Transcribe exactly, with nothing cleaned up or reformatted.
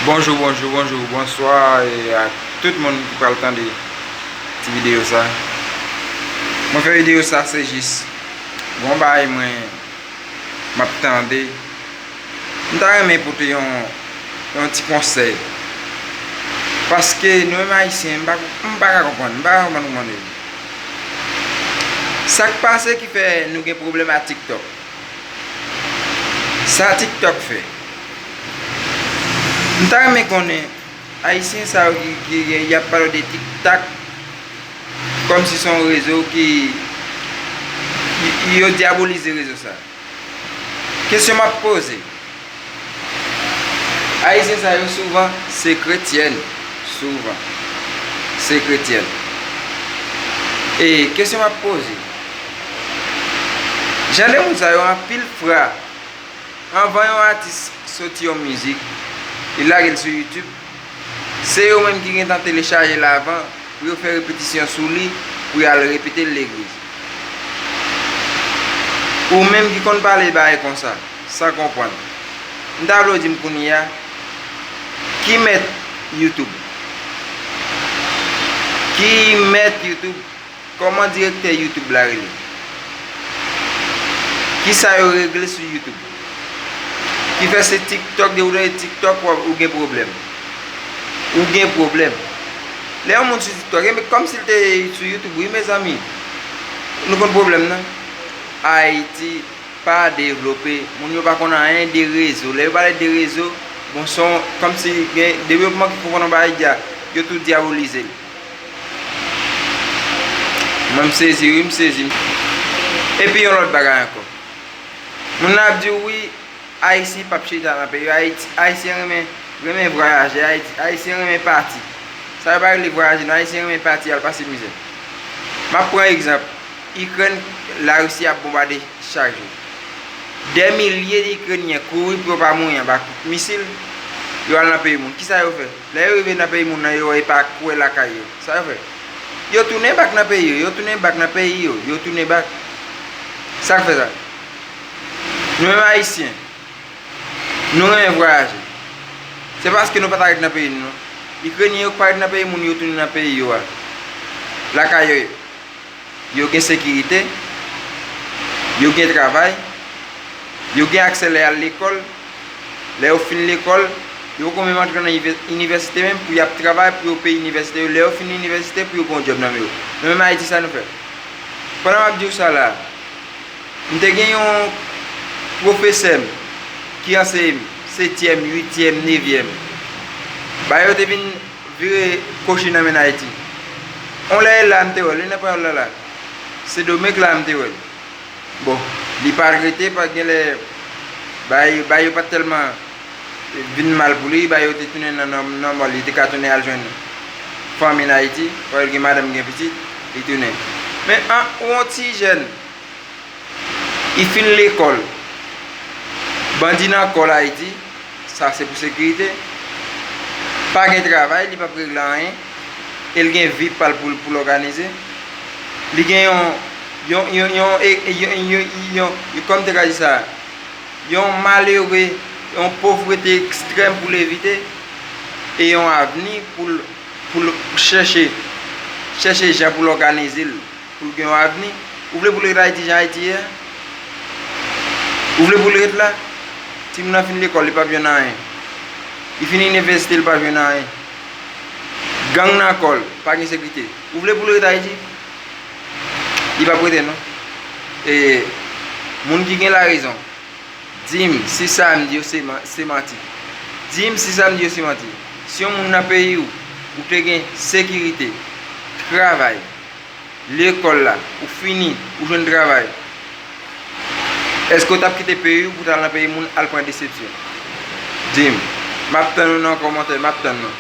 Bonjou, bonjou, bonjou, bonswa e a tout moun ki pral tande ti videyo sa. Mwen fè videyo sa se jis yon bagay mwen m ap tande. M ta renmen pote yon, yon ti konsèy. Paske nou menm Ayisyen, m pa, m pa ka konprann, m pa ka konprann kòman nou ye. Sa k pase ki fè nou gen pwoblèm a TikTok? Sa TikTok fè? M ta renmen konnen Ayisyen sa yo ki, ki, ki y ap pale de TikTok kòmsi se yon rezo ki, ki, yo dyabolize rezo sa. Kesyon m ap poze. Ayisyen sa yo souvan se kretyèn. Souvan. Se kretyèn. E kesyon m ap poze. Jan de moun sa yo anpil fwa, anvan yon atis soti yon mizik, li lage l sou YouTube, se yo menm ki gentan telechaje l avan pou yo fè repetisyon sou li pou y al repete l legliz. Ou menm ki konn pale bagay konsa, san konprann, m ta vle w di m kounye a, ki mèt YouTube? Ki mèt YouTube? Kòman direktè YouTube la rele? Kisa yo regle sou YouTube? Ki fè se TikTok, de ou tande TikTok, w ap, ou gen pwoblèm. Ou gen pwoblèm. Lè yon moun sou TikTok, e kòmsi l te sou YouTube, wi, mezanmi. Nou konn pwoblèm nan? Ayiti pa devlope. Moun yo pa konn anyen de rezo. Lè yo pale de rezo, bon, se yon, kòmsi gen devlopman ki konn yon bagay dya, yo tou dyabolize l. Mwen, m sezi, wi, m sezi. Epi yon lòt bagay ankò. Moun nan ap di w, wi, Ayisyen p ap chita nan peyi yo. Ayiti, Ayisyen renmen, renmen vwayaje. Ayiti, Ayisyen renmen pati. Sa yo pa rele vwayaje, non. Ayisyen renmen pati, al pase mizè. M ap pran egzanp. Ikrèn, Larisi ap bonbade chak jou. Dè milye de Ikrenyen kouri pou yo pa mouri anba kout misil, yo al nan peyi moun. Kisa yo fè? Lè yo rive nan peyi moun nan, yo wè e pa kwen lakay yo. Sa yo fè? Yo tounen bak nan peyi yo, yo tounen bak nan peyi yo, yo tounen bak. Sa k fè sa? Nou menm Ayisyen, nou renmen vwayaje. Se paske nou pa ta ret nan peyi nou, non. Ikrenyen yo k pa ret nan peyi moun, yo tounen nan peyi yo a. Lakay yo ye. Yo gen sekirite, yo gen travay, yo gen aksè lè y al lekòl. Lè yo fin lekòl, yo poko menm antre nan inivè-, inivèsite menm pou y ap travay pou yo peye inivèsite yo. Lè yo fin inivèsite, pou yo gen yon djòb nan men yo. Nou menm Ayiti, sa nou fè? Pandan m ap di w sa la, m te gen yon pwofesè m ki anseye m setyèm, uityèm, nevyèm. Bagay yo te vin vire kochi nan men n Ayiti. On lè la, m te wè l, li nan panyòl la la. Sendomeng la, m te wè l. Bon, li pa t rete, pa gen lè, bagay, bagay yo pa t tèlman vin mal pou li, bagay yo te tounen nan nòm-, nòmal, li te ka tounen al jwenn fanmi n Ayiti, paske l gen madanm, gen pitit, li tounen. Men an, ou yon ti jèn, li fin lekòl, bandi nan kò l Ayiti, sa se pou sekirite. Pa gen travay, li p ap regle anyen. E l gen vi pa l pou, pou l òganize. Li gen yon, yon, yon, yon, e, e, yon, yon, yon, yon, kòman m te ka di sa? Yon malere, yon povrete ekstrèm pou l evite. E yon avni pou l, pou l chèche, chèche jan pou l òganize l. Pou l gen yon avni. Ou vle pou l ret Ayiti jan Ayiti ye a? Ou vle pou l ret la? Timoun nan fin lekòl, li p ap jwenn anyen. Li fin inivèsite, li p ap jwenn anyen. Gang nan kò l, pa gen sekirite. Ou vle pou l ret Ayiti? Li p ap rete, non. E moun ki gen larezon, di m si sa m di yo se man-, se manti. Di m si sa m di yo se manti. Si yon moun nan peyi w, ou te gen sekirite, travay, lekòl la, ou fini, ou jwenn travay, èske w t ap kite peyi w pou w t al nan peyi moun al pran desepsyon? Di m. M ap tann ou nan kòmantè, m ap tann nou.